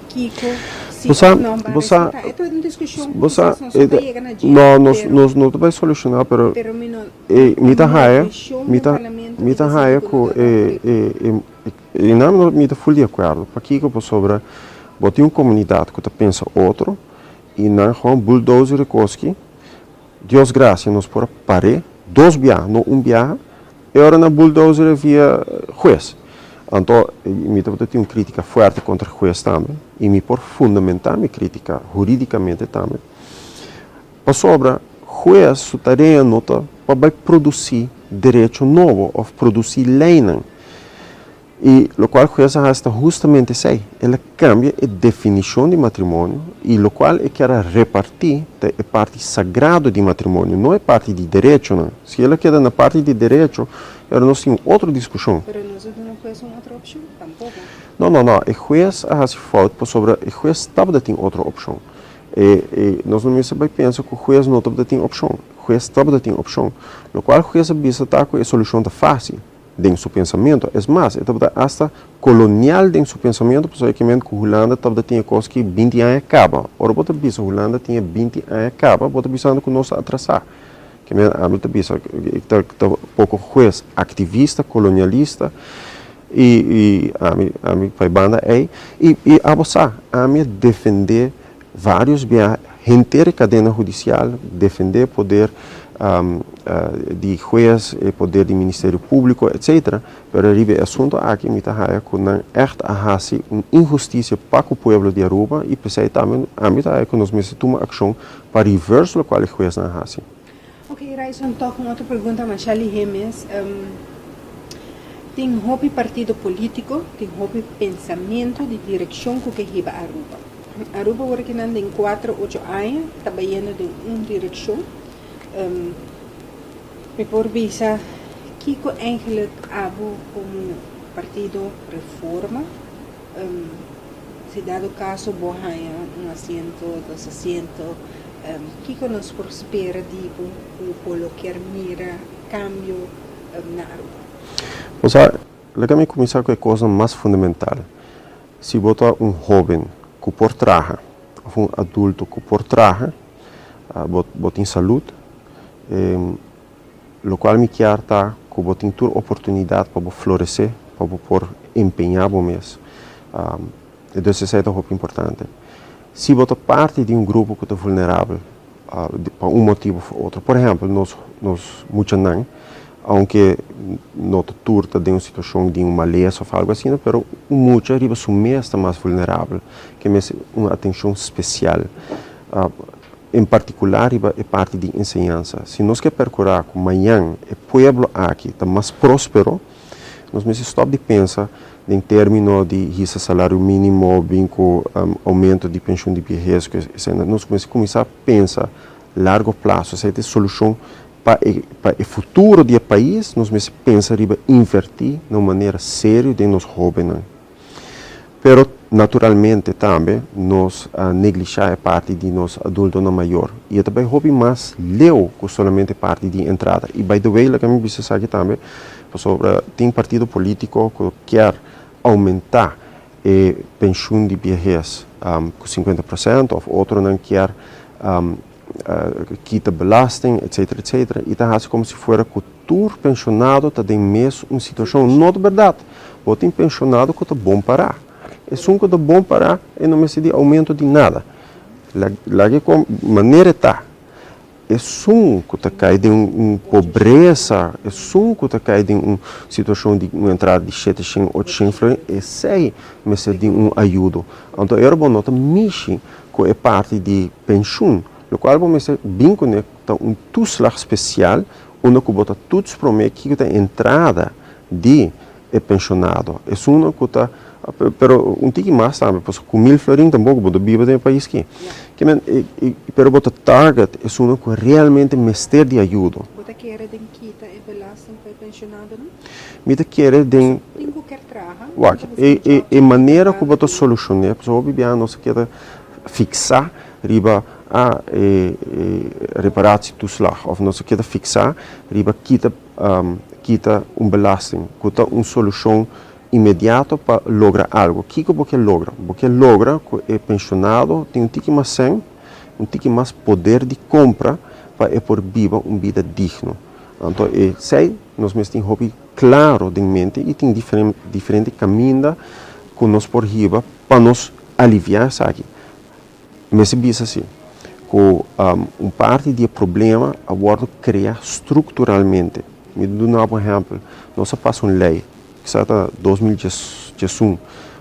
Kiko si Bo sa, of no ban bo sa, resulta. E ta un diskushon ku bo sa, kisas nos no e ta ta, yega na dje, no, nos, pero, nos no ta bai solushoná, pero pero mi no, e, mi ta mi haya, vishon mi den ta, parlamento mi mi ta ta sinti haya ku ku no ta e, korekto. e, e, e nan no, mi ta ful di akuerdo. Pakiko? Pasobra bo tin un komunidat ku ta pensa otro i nan gewoon bulldozer e koski. Dios gracia nos por a par'é dos biaha, no un biaha, e ora nan bulldozer e via hues. Anto, mi tabata tin un kritika fuerte kontra hues tambe, i mi por fundamentá mi kritika hurídikamente tambe, pasobra hues su tarea no ta pa bai produsí derecho nobo òf produsí leinan. I lokual hues a hasi ta hustamente esei, el a kambia e definishon di matrimonio i lokual e kier a repartí ta e parti sagrado di matrimonio, no e parti di derechonan. Si el a keda na parti di derecho, pero nos tin un otro diskushon. Pero nos a duna hues un otro opshon? Tampoko. No, no, no. E hues a hasi fout pasobra e hues tabata tin otro opshon. E, e, nos no mester bai pensa ku hues no tabata tin opshon. Hues tabata tin opshon. Lokual hues a bisa ta ku e solushon ta fásil den su pensamentu. Es mas, e tabata asta kolonial den su pensamentu pasobra e kimen ku Hulanda tabata tin e kos ki binti aña kaba. Ora bo ta bisa Hulanda tin e binti aña kaba, bo ta bisando ku nos ta atrasá. Ke men ami ta bisa ta ta poko hues aktivista kolonialista i i ami ami pa e banda ei i i abo sa ami a defende varios bia henter e kadena hudisial defende poder di hues e poder di ministerio publiko etsetera pero riba e asunto aki mi ta haya ku nan ègt a hasi un inhustisia pa ku pueblo di Aruba i p'esei tambe ami ta haya ku nos mester tuma akshon Pa reverse locual e huesnan a haci. Ok, Ryson, toch un otro pregunta masha lihé mes. Tin hopi partido politico, tin hopi pensamento di direccion cu ke hiba Aruba. Aruba wor kinan den cuatro, ocho aña ta bayendo den un direccion. Mi por bisa kico eigenlijk abo como partido Reforma Si dado caso bo haña un asiento, dos asiento, kico nos por spera di bo cu bo lo kier mira cambio na Aruba? Bo sa, laga mi cuminsa cu e cosnan mas fundamental. Si bo ta un hoben cu por traha of un adulto cu por traha, bo tin salud, Lokual mi kier ta ku bo tin tur oportunidat pa bo floresé, pa bo por empeñá bo mes. Dus esei ta hopi importante. Si bo ta parti di un grupo ku ta vulnerabel pa un motibu òf otro, por ehèmpel nos nos muchanan, ounke no ta tur ta den un situashon di un malesa òf algu asina, pero un mucha riba su mes ta mas vulnerabel, ke mester un atenshon spesial. En partikular riba e parti di enseñansa. Si nos ke perkurá ku mañan e pueblo aki ta mas próspero, nos mester stòp di pensa den término di hisa salario mínimo, bin ku oumento di penshun di biehes, ku esei. Nos mester kuminsá pensa largo plaso. Esei ta e solushon pa e pa e futuro di e pais. Nos mester pensa riba invertí na un manera serio den nos hóbennan. Pero naturalmente tambe nos a neglishá e parti di nos adultonan mayor i e ta bai hopi mas leu ku solamente parti di entrada. I by the way laga mi bisa esaki tambe pasobra tin partido polítiko ku kier oumentá e penshun di biehes ku 50% òf otronan kier kita belasting etcetera etcetera i ta hasi komo si fuera ku tur penshonado ta den mes un situashon. No ta bèrdat. Bo tin penshonado ku ta bon pará. Esun ku ta bon pará e no mester di oumento di nada. Laga e kon manera e ta. Esun ku ta kai den un pobresa, esun ku ta kai den un situashon di un entrada di shete shen, ocho shen florin, esei mester di un ayudo. Anto e ora bo no ta mishi ku e parti di penshun, lokual bo mester bin kuné ta un toeslag spesial unda ku bo ta toets promé kiko ta e entrada di e penshonado. Esun ku ta, pero un tiki mas tambe, pasobra ku mil florin tampoko bo ta biba den e pais aki. Ke men, pero bo ta target esun ku realmente mester di ayudo. Bo ta kere den kita e belasting pa e penshonadonan? Mi ta kere den. Tin ku ker traha. Wak, e manera ku bo ta solushoné, pasobra hopi biaha nos a keda fiksá riba a e reparatietoeslag òf nos a keda fiksá riba kita kita un belasting ku ta un solushon inmediato pa logra algu. Kiko bo ke logra? Bo ke logra ku e penshonado tin un tiki mas sèn, un tiki mas poder di kompra pa e por biba un bida digno. Anto esei nos mester tin hopi klaro den mente i tin diferente kaminda ku nos por hiba pa nos aliviá esaki. Mester bisa si ku un parti di e problema a wòrdu kreá strukturalmente. Mi ta duna bo un ehèmpel, nos a pasa un lei. Kisas ta 2011,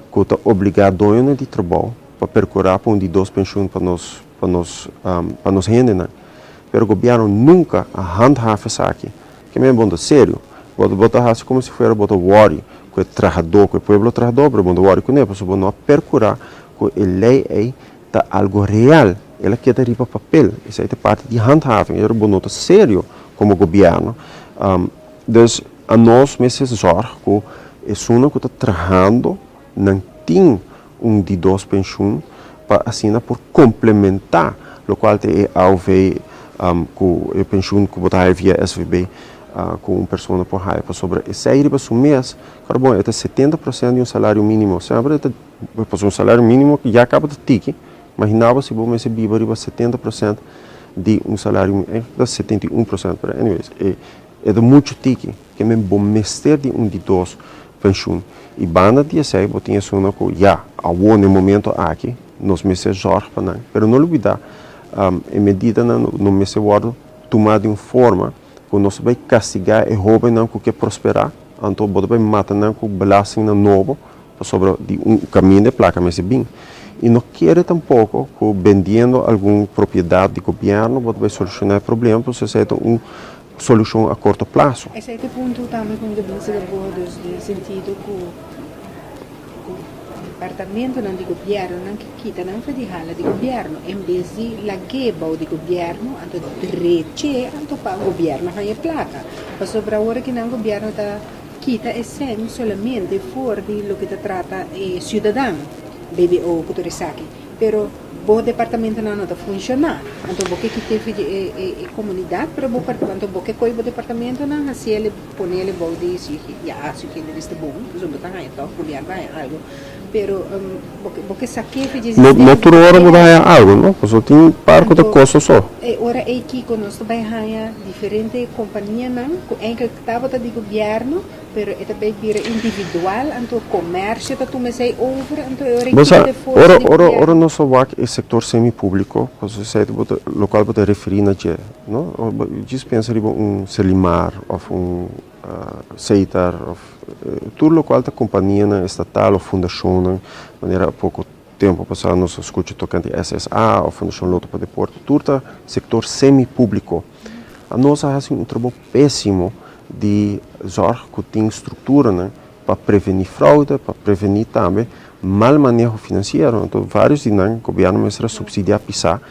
ku ta obligá doñonan di trabou pa perkurá pa un di dos penshun pa nos pa nos pa nos hendenan. Pero gobièrnu nunka a handhaaf esaki. Ke men bon ta serio. Bo bo ta hasi komo si fuera bo ta wòri ku e trahadó, ku e pueblo trahadó, pero bo no ta wòri kuné pasobra bo no a perkurá ku e lei ei ta algo real. El a keda riba papel. Esei ta parti di handhaving. Pero bo no ta serio komo gobièrnu. Dus anos mester zòrg ku esunnan ku ta trahando nan tin un di dos penshun pa asina por komplementá lokual ta e AOV ku e penshun ku bo ta haya via SVB ku un persona por haya pasobra esei riba su mes kòrda bon e ta 70% di un salario mínimo semper e ta pasobra un salario mínimo ya kaba ta tiki imagina bo si bo mester biba riba 70% di un salario ta 71% pero anyways e ta muchu tiki. Ke men bo mester di un di dos penshun. I banda di esei bo tin esunnan ku ya, awor na e momento aki nos mester zòrg pa nan. Pero no lubidá, e medidanan no mester wòrdu tumá di un forma ku nos ta bai kastigá e hóbennan ku ke prosperá, anto bo ta bai mata nan ku belastingnan nobo pasobra di un kaminda e plaka mester bin. I no kere tampoko ku bendiendo algun propiedat di gobièrnu bo ta bai solushoná e problema pasobra esei ta un solushon a korto plaso. Esei ta e punto tambe ku mi ta bisa den bo dus den sentido ku ku departamentonan di gobièrnunan ke kita nan for di hala di gobièrnu en bes di lag'é bou di gobièrnu anto drech'é anto pa gobièrnu haña plaka pasobra awor aki nan gobièrnu ta kita e sèn solamente for di loke ta trata e siudadano BBO ku tur esaki pero Bo departamentonan no ta funshoná, anto bo ke kit'é for di e komunidat, pero bo anto bo ke kohe bo departamentonan hasiel ponel bou di su ya su generis ta bon, pasobra bo ta haña tòg gobièrnu ta haña algu, pero bo ke sak'é for di e No sistema. no tur ora bo ta haña algu no, pasobra tin par ku ta Anto kosto so. e ora ei kiko nos ta bai haña diferente kompanianan ku enkelt tabata di gobièrnu, Pero e ta bay bira individual, anto comercio ta tuma esey over, anto e ora e Bo sa, kita e forsa ora, di ora, ora gobierno. nos a wak e sector semi-publico, pasobra esey ta bo ta, locual bo ta referi na dje, no? Ora bo djis pensa riba un Selimar of un Setar of tur locual ta companianan estatal of fundacionnan, manera poco tempo pasa nos a scucha tocante SSA of Fundacion Lotto pa Deporte, tur ta sector semi-publico. Anos a haci un trabou pesimo di zorg ku tin strukturanan pa prevení fraude, pa prevení tambe mal maneho finansiero. Anto vários di nan gobièrnu mester a supsidiá pisá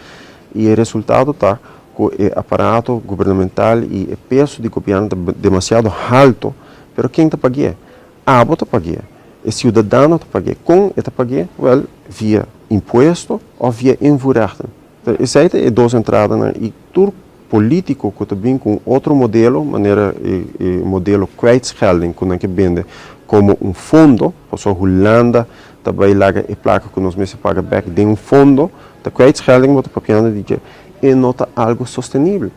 i e resultado ta ku e aparato gubernamental i e peso di gobièrnu ta demasiado halto, pero ken ta pagu'é? Abo ta pagu'é, e siudadano ta pagu'é. Kon e ta pagu'é? Wèl, via impuesto òf via invoerrechten. Esei ta e dos entradanan i tur polítiko ku ta bin ku un otro modelo, manera e modelo kwijtschelding ku nan ke bende komo un fondo, pasobra Hulanda ta bai laga e plaka ku nos mester paga bèk den un fondo, ta kwijtschelding bo ta papiando di dje, e no ta algu sostenibel,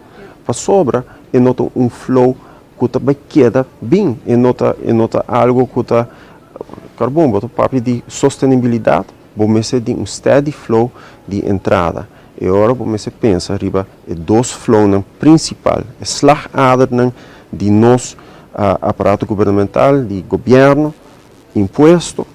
pasobra e no ta un flow ku ta bai keda bin, e no ta e no ta algu ku ta karbon, bo ta papia di sostenibilidat. Bo mester di un steady flow di entrada. E ora bo mester pensa riba e dos flownan principal, e slagadernan di nos aparato gubernamental, di gobierno, impuesto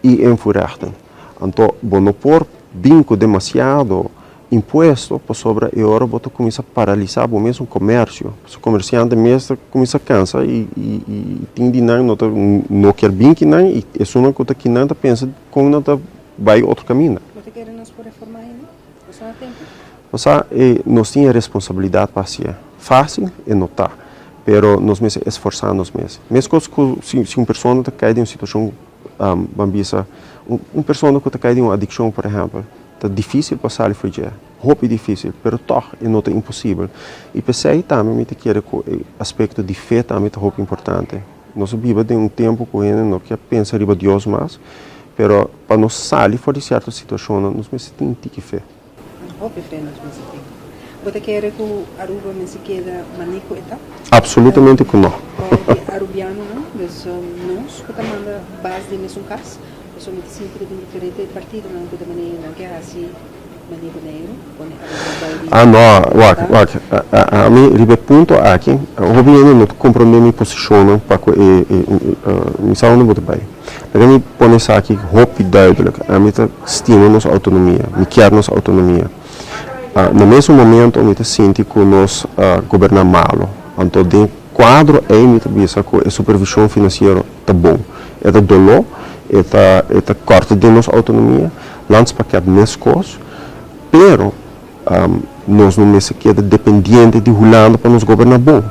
y invoerrechten. Anto bo no por bin cu demasiado impuesto pasobra e ora bo ta cuminsa paralisa bo mesun comercio. Pasobra comerciante mes ta cuminsa cansa y y tin di nan no ta no kier bin kinan y esunnan cu ta kinan ta pensa con nan ta bay otro caminda. Bo ta kere nos por reforma ainda? Bo sa na tempo? Bo sa e nos tin e responsabilidad pa hacié. Facil e no ta, pero nos mester esforsa nos mes. Mescos cu si si un persona ta cay den un situacion ban bisa un persona cu ta cay den un adiccion por ehempel, Ta difísil pa sali for dje, hopi difísil, pero tòg e no ta imposibel. I p'esei tambe mi ta kere ku e aspekto di fe tambe ta hopi importante. Nos a biba den un tempu ku hende no ke pensa riba Dios mas, pero pa nos sali for di sierto situashonnan nos mester tin un tiki fe. Hopi fe nos mester tin. Bo ta kere ku Aruba mester keda mané ku e ta? Absolutamente ku no. Bou di arubianonan, dus nos ku ta manda bas di mesun kas. Pasobra mi ta sinti ku tin diferente partidonan ku ta manera nan ke hasi Manera Boneiru, pone Aruba bou di Ah, no, wak, wak, ami riba e punto aki, hopi hende no ta komprondé mi posishonnan pa ku e, e, mi sa unda bo ta bai. Laga mi pone esaki hopi duidelijk, ami ta stima nos outonomia, mi kier nos outonomia. Na mesun momento mi ta sinti ku nos a goberná malo, anto den kuadro ei mi ta bisa ku e supervishon finansiero ta bon. E ta doló, e ta e ta kòrta den nos outonomia, landspakket meskos, pero nos no mester keda dependiente di Hulanda pa nos goberná bon,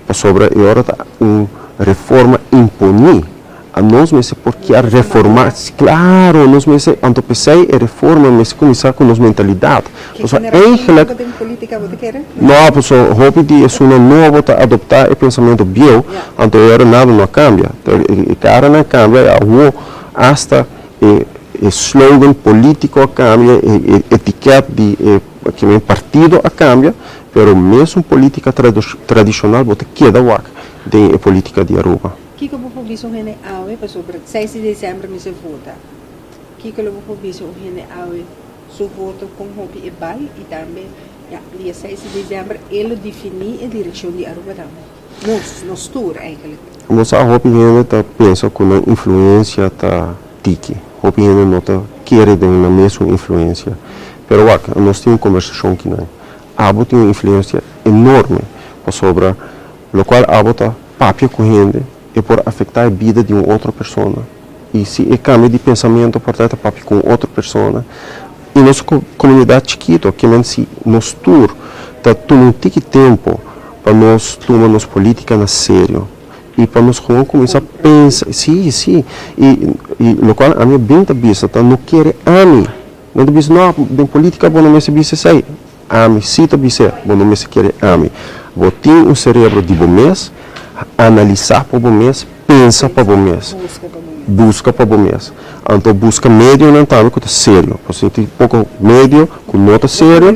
pasobra e ora ta un reforma imponí. A nos mester por kier reforma, claro, nos mester, anto p'esei e reforma mester cuminsa cu nos mentalidad. Ki Pasobra generacion eigenlijk, nobo den politica bo ta kere? no, pasobra hopi di esunnan nobo ta adopta e pensamento bieu, anto e ora nada no a cambia. E caranan a cambia y awo hasta e e slogan politico a cambia, e e etiket di e kimen partido a cambia, pero mesun politica tradicional bo ta keda wak den e politica di Aruba. Kiko bo por bisa un hende awe pasobra seis di december mester vota? Kiko lo bo por bisa un hende awe su voto con hopi e bal y tambe ya dia seis di december e lo defini e direccion di Aruba tambe? Nos, nos tur eigenlijk. Bo sa hopi hende ta pensa cu nan influencia ta tiki. Hopi hende no ta kere den nan mesun influencia. Pero wak, nos tin un conversacion kinan. Abo tin un influencia enorme pasobra Locual abo ta papia cu hende e por afecta e bida di un otro persona y si e cambia di pensamento por ta e ta papia cu un otro persona y nos comunidad chikito kimen si nos tur ta tuma un tiki tempo pa nos tuma nos politica na serio y pa nos gewoon cuminsa pensa si si y y locual ami a bin ta bisa ta no kere ami no ta bisa no den politica bo no mester bisa esey. Ami sí ta bis'é, bo no mester kere ami. Bo tin un serebro di bo mes, analisá pa bo mes, pensa pa bo mes, buska pa bo mes. Anto buska medionan tambe ku ta serio, pasobra tin poko medio ku no ta serio.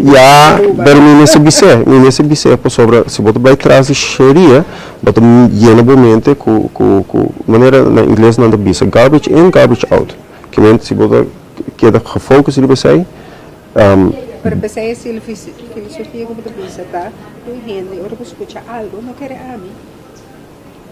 Ya, pero mi mester bis'é, mi mester bis'é pasobra si bo ta bai tras di sheria, bo ta yena bo mente ku ku ku manera na ingles nan ta bisa garbage in, garbage out. Ke mente si bo ta keda gefocus riba esei. Pero p'esei e filosofia ku bo ta bisa ta ku un hende ora bo skucha algu no kere ami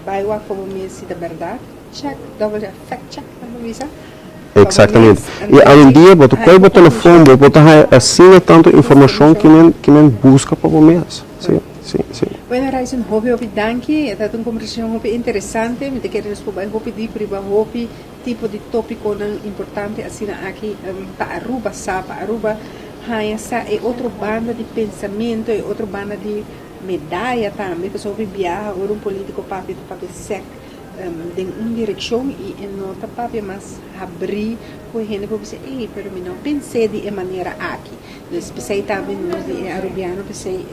bai wak pa bo mes si ta bèrdat, check, double check, fact check nan ta bisa pa bo mes. Exactamente. I awendia bo ta kohe bo telefon bo bo ta haña asina tantu informashon ki men ki men buska pa bo mes. Si, si, si. Bueno Ryson, hopi hopi danki. E tabata un kombersashon hopi interesante. Mi ta kere nos por bai hopi dip riba hopi Tipo di topiconan importante asina aki pa Aruba sa, pa Aruba haña sa e otro banda di pensamento, e otro banda di medaya tambe, pasobra hopi biaha ora un politico papia ta papia sec den un direccion y e no ta papia mas habri cu e hende por bisa ey pero mi no pens'e di e manera aki. Dus p'esey tambe nos di e Arubiano p'esey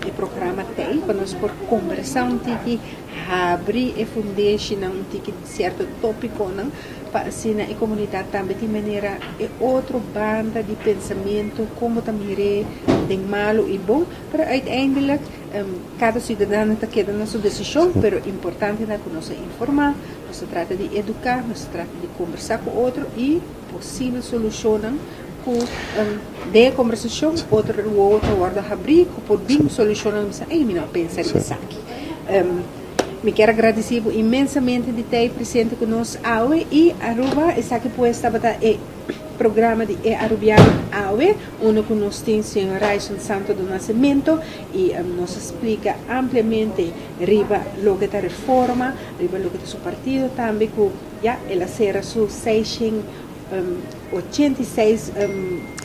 e programa t'ey pa nos por combersa un tiki, habri e fundeshinan un tiki. Sierto tópikonan pa asina e komunidat tambe tin manera e otro banda di pensamentu kon bo ta mir'é den malu i bon, pero uiteindelijk kada siudadano ta keda na su desishon, pero importante ta ku nos a informá, nos ta trata di eduká, nos ta trata di kombersá ku otro i posibel solushonnan ku den e kombersashon otro wowo ta wòrdu habrí ku por bin solushonnan ku bisa ey mi no a pensa riba esaki. Mi kier a gradisí bo inmensamente di ta ei presente ku nos awe i Aruba. Esaki pues tabata e programa di E Arubiano awe, unda ku nos tin señor Ryson Santo do Nascimento i nos a splika ampliamente riba loke ta reforma, riba loke ta su partido tambe ku ya el a sera su seishen 86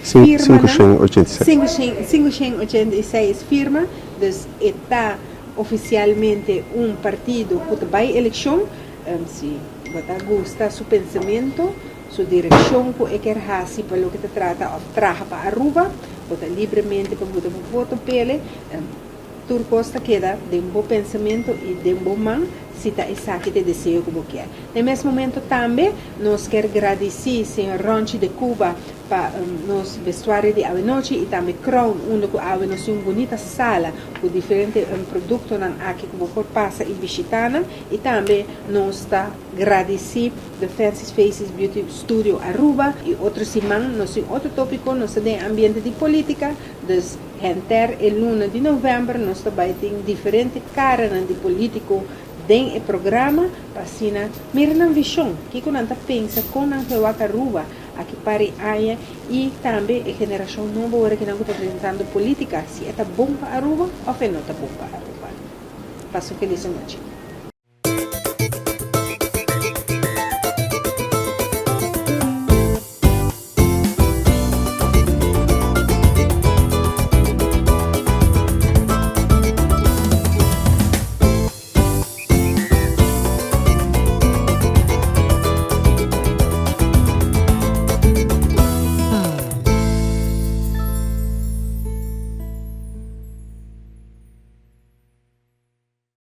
firmanan, 586 firma, dus e ta. Oficialmente un partido cu ta bay eleccion, si bo ta gusta su pensamento, su direccion cu e kier haci pa loke ta trata of traha pa Aruba, bo ta libremente pa buta bo voto p'ele. Tur cos ta keda den bo pensamento y den bo man si ta esaki ta e deseo cu bo kier. Na e mes momento tambe nos kier gradici señor Ronchi de Cuba pa nos vestuario di awenochi y tambe Crown unda cu awe nos tin un bunita sala cu diferente productonan aki cu bo por pasa y bishita nan y tambe nos ta gradici The Fancy Faces Beauty Studio Aruba y otro siman nos tin otro topico, nos ta den ambiente di politica dus henter e luna di november nos ta bay tin diferente caranan di politico den e programa pa asina mira nan vision, kico nan ta pensa con nan ta wak Aruba aki par di aña y tambe e generacion nobo ora cu nan ta presentando politica, si e ta bon pa Aruba of e no ta bon pa Aruba. Pasa un feliz nochi.